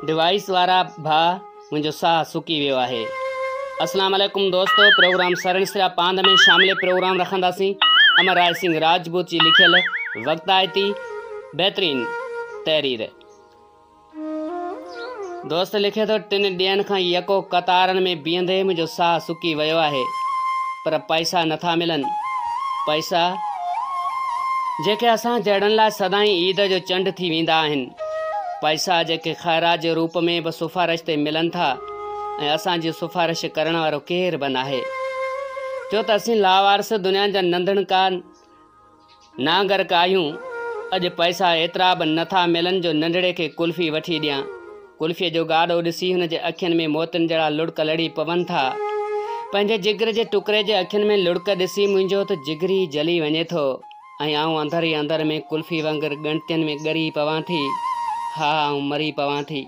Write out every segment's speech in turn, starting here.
Device وارا ڀاء منهنجو ساهه سڪي ويو آهي. اسلام عليڪم دوستو پروگرام سرڻ سريا پاند ۾ شامل پروگرام رکنداسين امر راء سنگهه راجپوت جي لکيل وقتائتي بهترين تحرير. دوست لکي ٿو ٽن ڏينهن کان يڪو قطارن ۾ بيهندي منهنجو ساهه سڪي ويو آهي پر پئسا نٿا ملن. پئسا جيڪي اسان جهڙن لاء سدائين عيد جو چنڊ ٿي ويندا آهن. پئسا جيڪي خيرات جي روپ ۾ به سفارش تي ملن ٿا ۽ اسان جي سفارش ڪرڻ وارو ڪير به ناهي. ڇو ته اسين لاوارث دنيا جا ننڌڻڪا نانگرڪ آهيون. اڄ پئسا ايترا به نه ٿا ملن جو ننڍڙي کي قلفي وٺي ڏيان. قلفيء جو گاڏو ڏسي هن جي اکين ۾ موتين جهڙا لڙڪ لڙي پون ٿا. پنهنجي جگر جي ٽڪري جي اکين ۾ لڙڪ ڏسي منهنجو ته جگر ئي جلي وڃي ٿو ۽ آئون اندر ئي اندر ۾ قلفي وانگر ڳڻتين ۾ ڳري پوان ٿي. ها آئون مري پوان ٿي.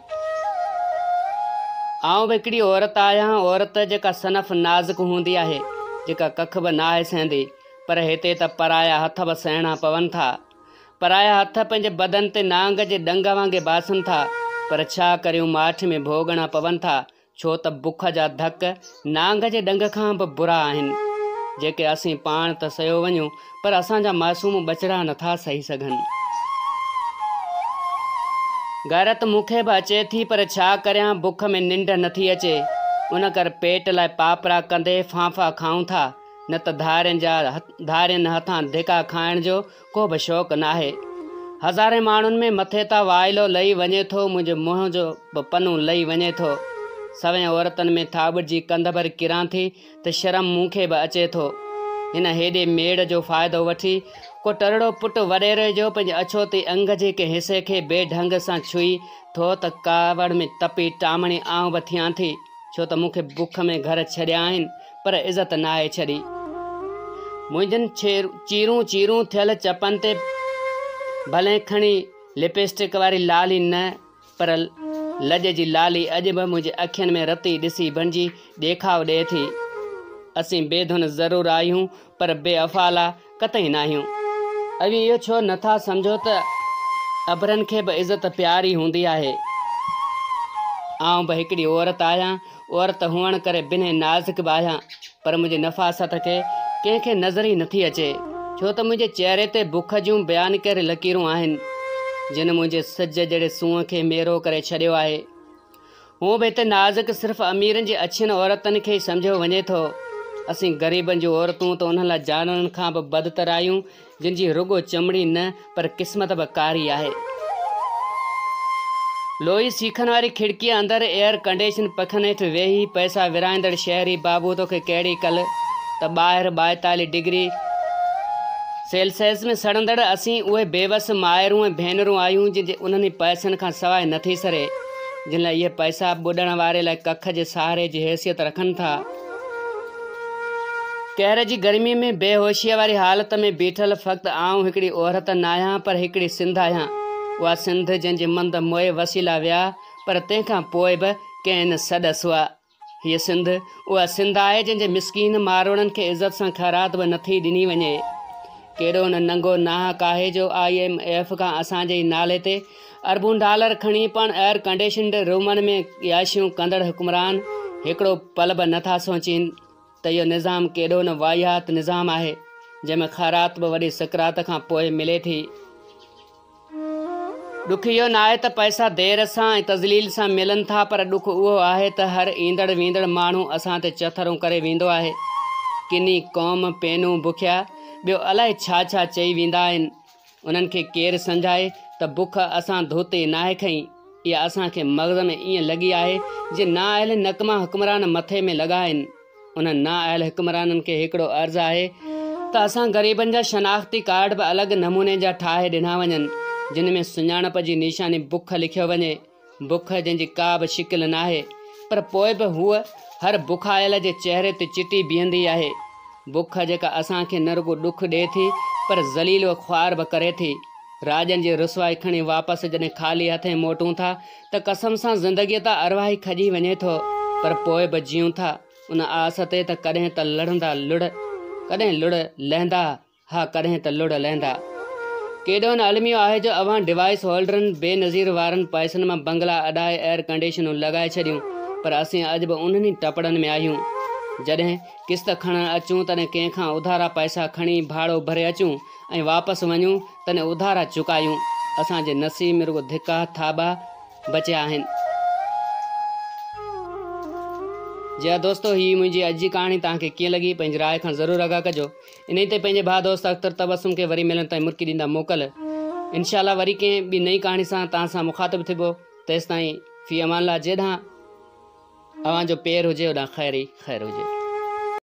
آئون به هڪڙي عورت آهيان، عورت جيڪا صنف نازڪ هوندي آهي، جيڪا ڪک به ناهي سهندي. پر هتي ته پرايا هٿ به سهڻا پون ٿا. پرايا هٿ پنهنجي بدن تي نانگ جي ڏنگ وانگي باسن ٿا، پر ڇا ڪريون ماٺ ۾ ڀوڳڻا پون ٿا، ڇو ته بک جا ڌڪ نانگ جي ڏنگ کان به برا آهن، جيڪي اسين پاڻ ته سهيو وڃون، پر اسان جا معصوم ٻچڙا نٿا سهي سگهن. غيرت مون کي به اچي ٿي، پر ڇا ڪريان بک ۾ ننڊ نٿي اچي، ان ڪر پيٽ لاء پاپڙا ڪندي فانفا کائون ٿا. نه ته ڌارين جا ڌارين هٿان ڌڪا کائڻ جو ڪو به شوق ناهي. هزارين ماڻهن ۾ مٿي تان وائلو لهي وڃي ٿو، منهنجي منهن جو به پنو لهي وڃي ٿو. سوين عورتن ۾ ٿاٻڙجي ڪنڌ ڀر ڪران ٿي ته شرم مون کي به اچي ٿو. هن هيڏي ميڙ جو فائدو وٺي ڪو ٽرڙو پٽ وڏيري جو پنهنجي اڇوتي انگ جي ڪنهن حصي کي بي ڍنگ سان ڇهي ٿو ته ڪاوڙ ۾ تپي ٽامڻي آئون به ٿيان ٿي. ڇو ته مون کي بک ۾ گهر ڇڏيا آهن پر عزت ناهي ڇڏي. منهنجن چيرون چيرون ٿيل چپن تي ڀلين کڻي لپسٽڪ واري لالي نه پر لڄ جي لالي اڄ به منهنجي اکين ۾ رتي ڏسي بڻجي ڏيکاء ڏئي ٿي. اسين بي ڌن ضرور آهيون پر بي افعالا قطعي ناهيون. اوهين اهو ڇو نه ٿا سمجهو ته اڀرن کي به عزت پياري هوندي آهي. آئون به هڪڙي عورت آهيان، عورت هئڻ ڪري بنهه نازڪ به آهيان، پر منهنجي نفاست کي ڪنهن کي نظر ئي نٿي اچي، ڇو ته منهنجي چهري تي بک جون بيان ڪيل لڪيرون آهن، جن منهنجي سج جهڙي سونهن کي ميرو ڪري ڇڏيو آهي. هونء به هتي نازڪ صرف اميرن جي اڇين عورتن کي ئي سمجهيو وڃي ٿو. اسين غريبن جون عورتون ته انهن لاء جانورن کان به بدتر آهيون، جن جي رڳو چمڙي نه پر قسمت به ڪاري آهي. لوهي سيخن واري کڙڪيء اندر ايئر ڪنڊيشن پکن هيٺ ويهي پئسا ورهائيندڙ شهري بابو توکي ڪهڙي ڪل ته ٻاهر 42 ڊگري سيلسيس ۾ سڙندڙ اسين اهي بيوس مائرون ۽ ڀينرون آهيون جن جي انهن ئي پئسن کان سواء نٿي سري، جن لاء اهي پئسا ٻڏڻ واري لاء ڪک جي سهاري جي حيثيت رکن ٿا. قهر جي گرميء ۾ بي هوشيء واري حالت ۾ بيٺل فقط آئون هڪڙي عورت ناهيان پر هڪڙي سنڌ آهيان. اها سنڌ جنهن جي مند موئي وسيلا ويا پر تنهن کان پوء به ڪنهن نه سڏ سئا. هيء سنڌ اها سنڌ آهي جنهن جي مسڪين ماروئڙن کي عزت سان خيرات به نٿي ڏني وڃي. ڪيڏو نه ننگو ناحق آهي جو I M F کان اسان جي ئي نالي تي اربون ڊالر کڻي پاڻ ايئر ڪنڊيشنڊ رومن ۾ عياشيون ڪندڙ حڪمران هڪڙو پل به نٿا سوچين ته اهو نظام ڪيڏو نه واهيات نظام آهي جنهن ۾ خيرات به وڏي سڪرات کان پوء ملي ٿي. ڏک اهو ناهي ته پئسا دير سان ۽ تذليل سان ملن ٿا پر ڏک اهو آهي ته هر ايندڙ ويندڙ ماڻهو اسان تي چٿرون ڪري ويندو آهي. ڪني قوم، پينون بکيا، ٻيو الائي ڇا ڇا چئي ويندا آهن. انهن کي ڪير سمجهائي ته بک اسان ڌوتي ناهي کنئي، اها اسان کي مغز ۾ ائين لڳي آهي جيئن نااهل نڪما حڪمران مٿي ۾ لڳا آهن. انهن نااهل حڪمرانن کي هڪڙو عرض آهي ته اسان غريبن جا شناختي ڪارڊ به الڳ نموني جا ٺاهي ڏنا وڃن جن ۾ سڃاڻپ جي نشاني بک لکيو وڃي، بک جنهن جي ڪا به شڪل ناهي پر پوء به هوء هر بکايل جي چهري تي چٽي بيهندي آهي. بک جيڪا اسان کي نه رڳو ڏک ڏئي ٿي پر ذليل و خوار به ڪري ٿي. راڄن جي رسوائي کڻي واپس جڏهن خالي هٿين موٽون ٿا ته قسم سان زندگيء تان ارواح ئي کڄي وڃي ٿو، پر پوء به جيئون ٿا ان آس تي ته ڪڏهن ته لڙندا لڙ، ڪڏهن لڙ لهندا، ها ڪڏهن ته لڙ لهندا. ڪيڏو نه الميو آهي جو اوهان ڊوائيس هولڊرن بينظير وارن پئسن مان بنگلا اڏائي ايئر ڪنڊيشنون لڳائي ڇڏيون پر اسين اڄ به انهن ئي ٽپڙن ۾ آهيون. جڏهن قسط کڻڻ اچون تڏهن ڪنهن کان اڌارا پئسا کڻي ڀاڙو ڀري اچون ۽ واپس وڃون تڏهن اڌارا چڪايون. اسان جي نصيب ۾ رڳو ڌڪا ٿاٻا بچيا آهن. جي ها دوستو هي منهنجي اڄ جي ڪهاڻي توهان کي ڪيئن لڳي پنهنجي راء کان ضرور آگاهه ڪجو. انهي تي پنهنجي ڀاء دوست اختر تبسم کي وري ملڻ تائين مرڪي ڏيندا موڪل. انشاء الله وري ڪنهن ٻي نئين ڪهاڻي سان توهان سان مخاطب ٿبو تيستائين في امان الله جيڏانهن اوهان جو پير هجي اوڏانهن خير ئي خير هجي.